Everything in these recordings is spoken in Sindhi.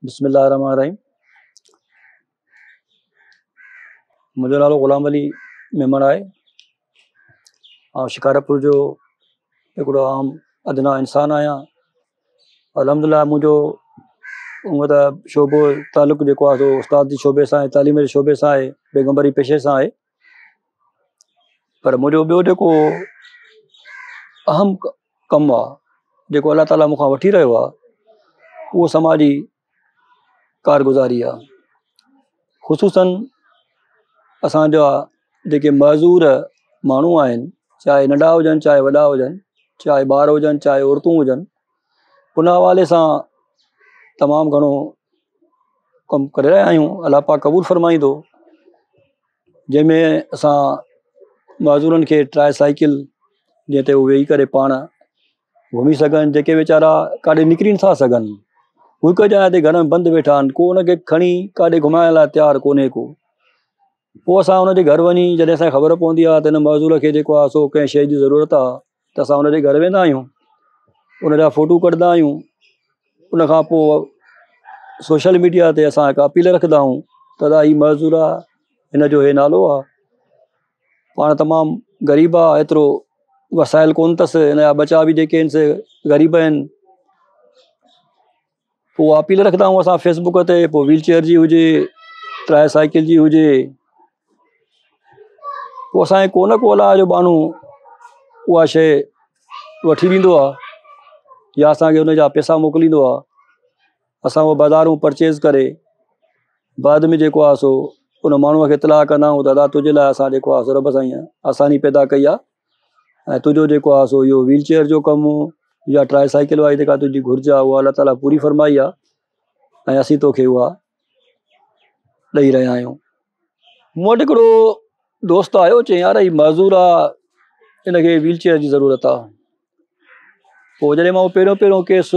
بسم الله الرحمن الرحيم منهنجو نالو غلام علي ميمڻ آهي آئون شڪارپور جو هڪڙو عام ادنيٰ انسان آهيان الحمد لله منهنجو هونء ته شعبو تعلق جيڪو آهي سو استاد جي شعبي سان آهي تعليم جي شعبي سان آهي پيغمبري پيشي سان آهي پر منهنجو ٻيو جيڪو اهم ڪم آهي جيڪو الله تعاليٰ مون کان وٺي رهيو آهي اهو سماجي ڪارگذاري آهي خصوصن اسانجا جيڪي معذور ماڻهو آهن چاهي ننڍا هجن چاهي وڏا هجن چاهي ٻار هجن چاهي عورتون هجن ان حوالي سان تمام گهڻو ڪم ڪري رهيا آهيون الله پاڪ قبول فرمائيندو جنهن ۾ اسان معذورن کي ٽرائي سائيڪل جنهن تي هو ويهي ڪري پاڻ گهمي سگهن جيڪي ويچارا ڪاڏي نڪري نٿا سگهن هو هڪ جاء تي گهر ۾ بند ويٺا آهن ڪو ان کي کڻي ڪاڏي گهمائڻ لاء تيار ڪونهي ڪو پوء اسان ان جي گهر وڃي جڏهن اسان کي خبر پوندي آهي ته هن معذور کي جيڪو آهي سو ڪنهن شيء جي ضرورت آهي ته اسان ان جي گهر ويندا آهيون ان جا فوٽو ڪڍندا آهيون ان کان پوء سوشل ميڊيا تي اسان هڪ اپيل رکندا آهيون ته ادا هي معذور آهي هن جو هي نالو آهي پاڻ تمام غريب آهي ايترو وسائل ڪونه اٿس هن جا ٻچا به جيڪي آهن سي غريب آهن پوء اپيل رکندا آهيون اسان فيس بڪ تي پوء ويل چيئر جي هجي ٽرائي سائيڪل جي هجي پوء اسان کي ڪو نه ڪو الله جو ٻانهو اها شيء وٺي ڏيندو آهي يا اسان کي ان جا پئسا موڪليندو آهي اسان اهو بازارون پرچيز ڪري بعد ۾ جيڪو آهي سو ان ماڻهوء کي اطلاع ڪندا آهيون دادا تنهنجي لاء اسان جيڪو آهي سو رب سائين آساني پيدا ڪئي آهي ۽ تنهنجو جيڪو آهي سو اهو ويل چيئر جو ڪم يا ٽرائي سائيڪل واري جيڪا تنهنجي گهرج آهي اها الله تعاليٰ پوري فرمائي آهي ۽ اسين توکي اها ڏئي رهيا آهيون. مون وٽ هڪڙو دوست آيو چيائين يار هي معذور آهي ان کي ويل چيئر جي ضرورت آهي. پوء جڏهن مان اهو پهريون پهريون ڪيس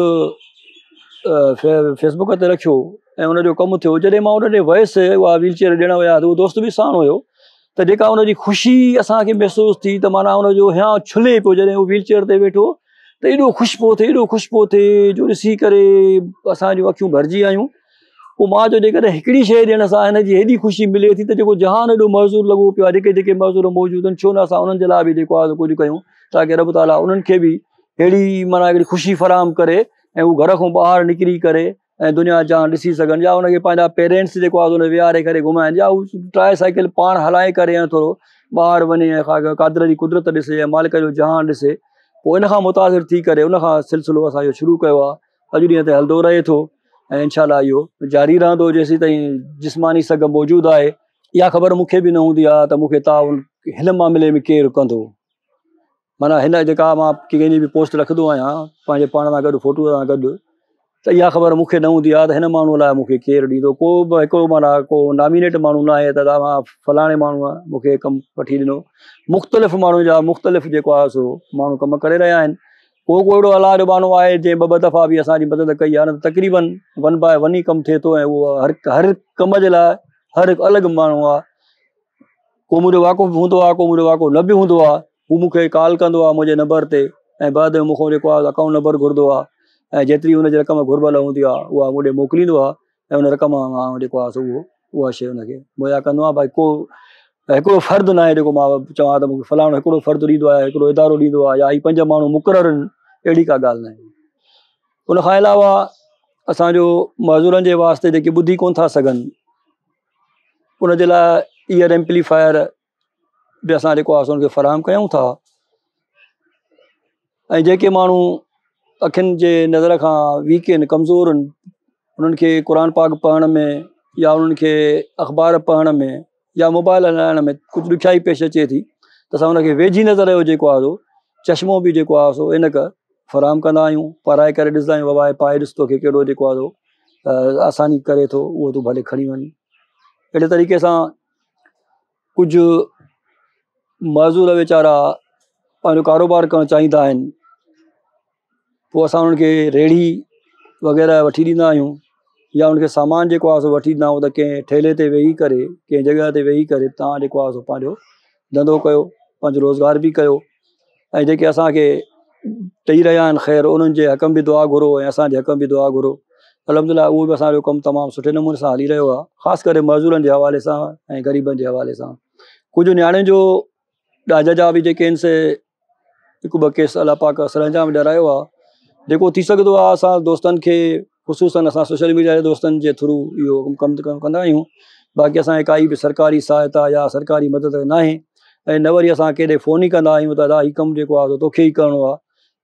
فيس بڪ تي رکيو ۽ ان جو ڪم ٿيو جڏهن مان ان ڏي ويس اها ويل چيئر ڏيڻ ويا ته اهو دوست به ساڻ هيو ته جيڪا ان جي خوشي اسانکي محسوس ٿي ته معنيٰ ان جو هيانء ڇلي پيو جڏهن هو ويل چيئر تي ويٺو ته ايڏو خوش پيو ٿئي ايڏو خوش پيو ٿئي جو ڏسي ڪري اسانجون اکيون ڀرجي آيون پوء مان چيو جيڪڏهن هڪڙي شيء ڏيڻ سان هن جي هيڏي خوشي ملي ٿي ته جيڪو جهان ايڏو معذور لڳو پيو آهي جيڪي جيڪي معذور موجود آهن ڇو نه اسان انهن جي لاء به جيڪو آهي ڪجهه ڪيون تاڪه رب تعاليٰ انهن کي به اهڙي معنيٰ هڪڙي خوشي فراهم ڪري ۽ هو گهر کان ٻاهر نڪري ڪري ۽ دنيا جهان ڏسي سگهن يا ان کي پنهنجا پيرينٽس جيڪو آهي ان ويهاري ڪري گهمائن يا هو ٽرائي سائيڪل پاڻ هلائي ڪري ۽ ٿورو ٻاهر وڃي ۽ قادر جي قدرت ڏسي ۽ مالڪ جو جهان ڏسي پوء ان کان متاثر ٿي ڪري ان کان سلسلو اسان اهو شروع ڪيو آهي اڄ ڏينهن تائين هلندو رهي ٿو ۽ انشاء الله اهو جاري رهندو جيسين تائين جسماني سگهه موجود آهي اها خبر مون کي به نه هوندي آهي ته مون کي تعاون هن معاملي ۾ ڪير ڪندو معنيٰ هن جيڪا مان ڪنهن جي به پوسٽ رکندو آهيان پنهنجي پاڻ سان گڏ فوٽو سان گڏ ته اها خبر مون کي نه هوندي آهي ته هن ماڻهوء لاء مون کي ڪير ڏيندو ڪو به هڪڙو معنيٰ ڪو نامينيٽ ماڻهو نه آهي ته مان فلاڻي ماڻهوء مون کي ڪم وٺي ڏنو مختلف ماڻهن جا مختلف جيڪو آهي سو ماڻهو ڪم ڪري رهيا آهن ڪو ڪو اهڙو الله جو ٻانهو آهي جنهن ٻه ٻه دفعا به اسان جي مدد ڪئي آهي نه ته تقريبن ون باء ون ئي ڪم ٿئي ٿو ۽ اهو هر هر ڪم جي لاء هر هڪ الڳ ماڻهو آهي ڪو منهنجو واقف به هوندو آهي ڪو منهنجو واقف نه به هوندو آهي هو مون کي ڪال ڪندو آهي منهنجي نمبر تي ۽ بعد ۾ مون کان جيڪو آهي اڪائونٽ نمبر گهرندو آهي ۽ جيتري ان جي رقم گهربل هوندي آهي اها مون ڏي موڪليندو آهي ۽ ان رقم مان جيڪو آهي سو اهو اها شيء ان کي مهيا ڪندو آهيان باقي ڪو هڪڙو فرد نه آهي جيڪو مان چوان ته مون کي فلاڻو هڪڙو فرد ڏيندو آهي هڪڙو ادارو ڏيندو آهي يا هي پنج ماڻهو مقرر آهن اهڙي ڪا ڳالهه نه آهي ان کان علاوه اسانجو معذورن جي واسطي جيڪي ٻڌي ڪونه ٿا سگهن ان جي لاء ايئر ايمپليفائر به اسان جيڪو آهي سو ان کي فراهم ڪيون ٿا ۽ جيڪي ماڻهو اکين جي نظر کان ويڪ آهن ڪمزور آهن انهن کي قرآن پاڪ پڙهڻ ۾ يا انهن کي اخبار پڙهڻ ۾ يا موبائل هلائڻ ۾ ڪجهه ڏکيائي پيش اچي ٿي ته اسان ان کي ويجهي نظر جو جيڪو آهي سو چشمو به جيڪو آهي سو عينڪ فراهم ڪندا آهيون پارائي ڪري ڏسندا آهيون بابا هي پائي ڏس توکي ڪهڙو جيڪو آهي سو آساني ڪري ٿو اهو تون ڀلي کڻي وڃ اهڙي طريقي سان ڪجهه معذور ويچارا پنهنجو ڪاروبار ڪرڻ چاهيندا آهن پوءِ اسان انهن کي ريڙهي وغيره وٺي ڏيندا آهيون يا ان کي سامان جيڪو آهي سو وٺي ڏيندا آهيون ته ڪنهن ٺيلي تي ويهي ڪري ڪنهن جڳهه تي ويهي ڪري توهان جيڪو آهي سو پنهنجو ڌنڌو ڪيو پنهنجو روزگار به ڪيو ۽ جيڪي اسان کي ڏئي رهيا آهن خير انهن جي حق ۾ به دعا گهرو ۽ اسان جي حق ۾ به دعا گهرو الحمدلله اهو به اسان جو ڪم تمام سٺي نموني سان هلي رهيو آهي، خاص ڪري معذورن جي حوالي سان ۽ غريبن جي حوالي سان. ڪجهه نياڻين جو ڏاج جا به جيڪي آهن سي هڪ ٻه ڪيس الله پاڪ سرانجام ڏياريو آهي. جيڪو ٿي سگهندو آهي اسان دوستن کي، خصوصن اسان سوشل ميڊيا جي دوستن جي ٿرو اهو ڪم ڪندا آهيون. باقي اسان کي ڪائي به سرڪاري سهائتا يا سرڪاري مدد ناهي ۽ نه وري اسان ڪنهن ڏي فون ئي ڪندا آهيون ته ادا هي ڪم جيڪو آهي سو توکي ئي ڪرڻو آهي.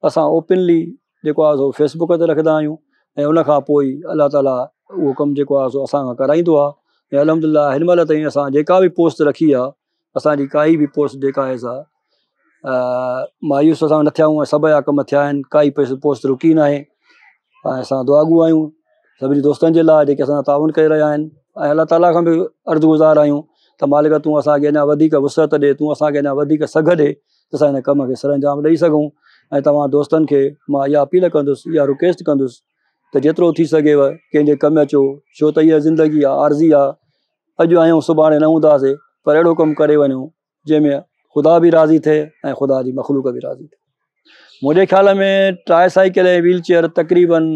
اسان اوپنلي جيڪو آهي سو فيسبڪ تي رکندا آهيون ۽ ان کان پوء ئي الله تعاليٰ اهو ڪم جيڪو آهي سو اسان کان ڪرائيندو آهي. ۽ الحمد لله هن مهل تائين اسان جيڪا به پوسٽ رکي آهي، اسان جي ڪائي به پوسٽ جيڪا آهي سا مايوس اسان نه ٿيا آهيون ۽ سڀ جا ڪم ٿيا آهن، ڪائي پوسٽ رڪي ناهي. ۽ اسان دعاگو آهيون سڀني دوستن جي لاء جيڪي اسان سان تعاون ڪري رهيا آهن ۽ الله تعاليٰ کان به عرض گذار آهيون ته مالڪ تون اسان کي اڃا وڌيڪ وسعت ڏي، تون اسان کي اڃا وڌيڪ سگهه ڏي ته اسان هن ڪم کي سرانجام ڏئي سگهون. ۽ توهان دوستن کي مان اها اپيل ڪندس، اها رڪويسٽ ڪندس ته جيترو ٿي سگهيو ڪنهن جي ڪم اچو، ڇو ته اها زندگي آهي، عارضي آهي، اڄ آهيون سڀاڻي نه هونداسي، پر اهڙو ڪم ڪري وڃون جنهن ۾ خدا به راضي ٿئي ۽ خدا جي مخلوق به راضي ٿئي. منهنجي خيال ۾ ٽرائي سائيڪل ۽ ويل چيئر تقريبن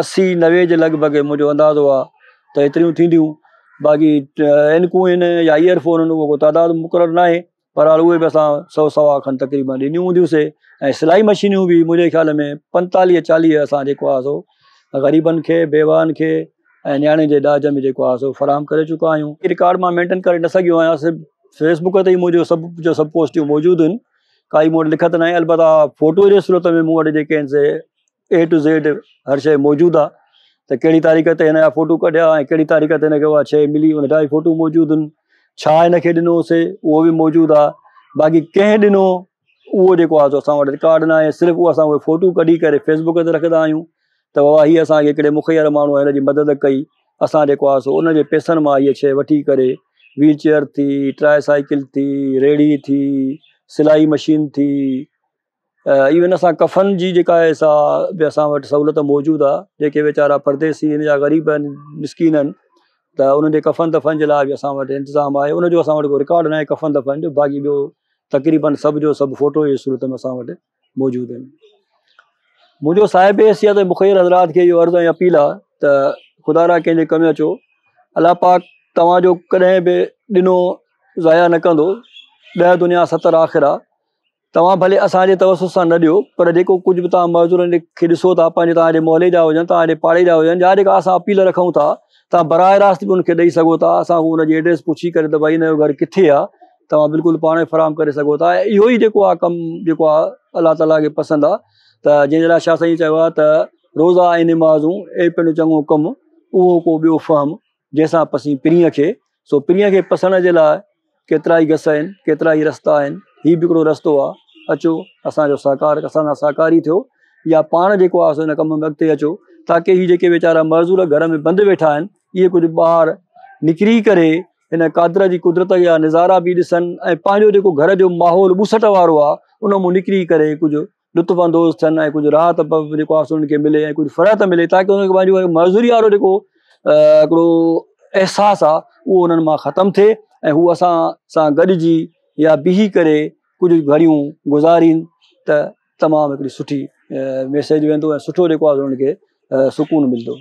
80 90 جي لڳ ڀڳ منهنجو اندازو آهي ته ايتريون ٿينديون. باقي عينڪون آهن يا ايئر فون آهن اهو ڪو تعداد مقرر ناهي، بهرحال اهي به اسان سو سوا کن تقريبن ڏنيون هونديون سي. ۽ سلائي مشينيون به منهنجي خيال ۾ 45 40 اسان جيڪو آهي سو غريبن کي، بيواهن کي ۽ نياڻين جي ڏاج ۾ جيڪو آهي سو فراهم ڪري چڪا آهيون. رڪارڊ مان مينٽين ڪري نه سگهيو آهيان، صرف فيس بڪ تي ئي منهنجو سڀ جو سڀ پوسٽيون موجود آهن، ڪائي مون وٽ لکت ناهي. البته فوٽو جي صورت ۾ مون وٽ جيڪي آهن سي اي ٽو زيڊ هر شيء موجود آهي ته ڪهڙي تاريخ تي هن جا فوٽو ڪڍيا ۽ ڪهڙي تاريخ تي هن کي اها شيء ملي، ان جا به فوٽو موجود آهن. ڇا هن کي ڏنوسي اهو به موجود آهي، باقي ڪنهن ڏنو اهو جيڪو آهي سو اسان وٽ رڪارڊ ناهي. صرف اهو اسان اهي فوٽو ڪڍي ڪري فيس بڪ تي رکندا آهيون ته بابا هي اسان کي هڪڙي مخير ماڻهو هن جي مدد ڪئي، اسان جيڪو آهي سو ان جي پئسن مان هيء شيء وٺي ڪري ويل چيئر ٿي، ٽرائي سائيڪل ٿي، ريڙهي ٿي، سلائي مشين ٿي، ايون اسان ڪفن جي جيڪا آهي سا به اسان وٽ سهولت موجود آهي. جيڪي ويچارا پرديسي آهن يا غريب آهن، مسڪين آهن ته انهن جي ڪفن دفن جي لاء به اسان وٽ انتظام آهي. ان جو اسان وٽ ڪو رڪارڊ ناهي ڪفن دفن جو، باقي ٻيو تقريبن سڀ جو سڀ فوٽو جي صورت ۾ اسان وٽ موجود آهن. منهنجو صاحب حيثيت ۽ مخير حضرات کي اهو عرض ۽ اپيل آهي ته خدا را ڪنهن جي ڪم اچو. الله پاڪ توهان جو ڪڏهن به ڏنو ضايع نه ڪندو. 10 دنيا 70 آخر آ. توهان ڀلي اسان جي توسط سان نه ڏيو، پر جيڪو ڪجهه به توهان معذورن کي ڏسو ٿا، پنهنجي توهان جي محلي جا هجن، توهان جي پاڙي جا هجن، يا جيڪا اسان اپيل رکون ٿا، توهان براهه راست به ان کي ڏئي سگهو ٿا. اسان کان ان جي ايڊريس پڇي ڪري ته ڀائي هن جو گهر ڪٿي آ، توهان بلڪل پاڻ ئي فراهم ڪري سگهو ٿا. اهو ئي جيڪو آ ڪم جيڪو آ الله تعاليٰ کي پسند آ ته جنهن جي لاء شاهه سائين چيو آ ته روزا ۽ نمازون اي پڻ چڱو ڪم، اهو ڪو ٻيو فهم جنهن سان پسين پرينء کي. سو پرينء کي پسڻ جي لاء ڪيترا ئي گس آهن، ڪيترا ئي رستا آهن، هي به هڪڙو رستو آ. اچو اسان جو سهڪار، اسان سان سهڪاري ٿيو يا پاڻ جيڪو آ سو هن ڪم ۾ اڳتي اچو، تاڪه هي جيڪي ويچارا معذور گهر ۾ بند ويٺا آهن اهي ڪجهه ٻاهر نڪري ڪري هن قادر جي قدرت جا نظارا به ڏسن ۽ پنهنجو جيڪو گهر جو ماحول ٻوسٽ وارو آ ان مون نڪري ڪري ڪجهه لطف اندوز ٿين ۽ ڪجهه راحت جيڪو آ سو انهن کي ملي ۽ ڪجهه فرحت ملي، تاڪه انهن کي پنهنجو معذوري وارو جيڪو هڪڙو احساس آ اهو انهن مان ختم ٿئي ۽ هو اسان سان گڏجي يا بيهي ڪري ڪجهه گهڙيون گذارين ته تمام هڪڙي سٺي ميسيج ويندو ۽ سٺو جيڪو آ سو انهن کي سڪون ملندو.